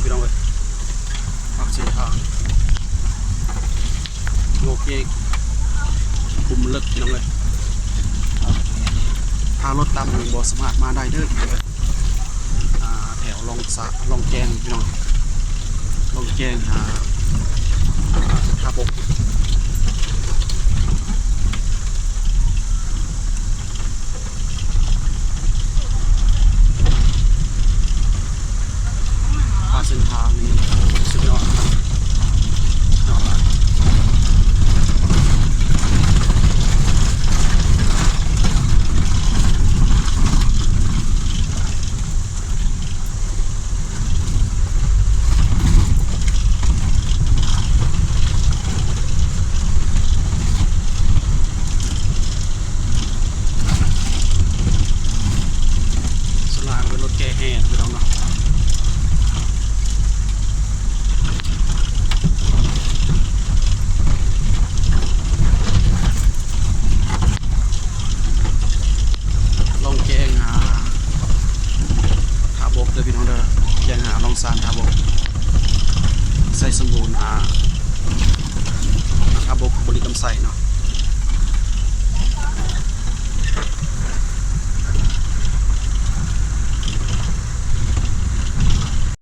ພີ່ນ້ອງເອີຍ ປັບເສັ້ນທາງ ໂຍກເຍກ ຂຸມເລິກ ພີ່ນ້ອງເອີຍ. ຖ້າລົດຕ່ຳນີ້ບໍ່ສາມາດມາໄດ້ເດີ ພີ່ນ້ອງເອີຍ. ອ່າ ແຖວລ່ອງສະ ລ່ອງແຈ້ງ ພີ່ນ້ອງ ລ່ອງແຈ້ງ ອ່າ ທ່າບົກ. ວ່າເສັ້ນທາງນີ້ສຸດຍອດ ສຸດຍອດຫຼາຍ. ສ່ວນຫຼາຍເປັນລົດແກ່ແຮ່ ພີ່ນ້ອງເນາະ. ລ່ອງແຈ້ງຫາທ່າບົກເດີພີ່ນ້ອງເດີ ແຈ້ງຫາລ່ອງຊານທ່າບົກ ໄຊສົມບູນ ອ່າ ທ່າບົກ ບໍລິຄຳໄຊເນາະ.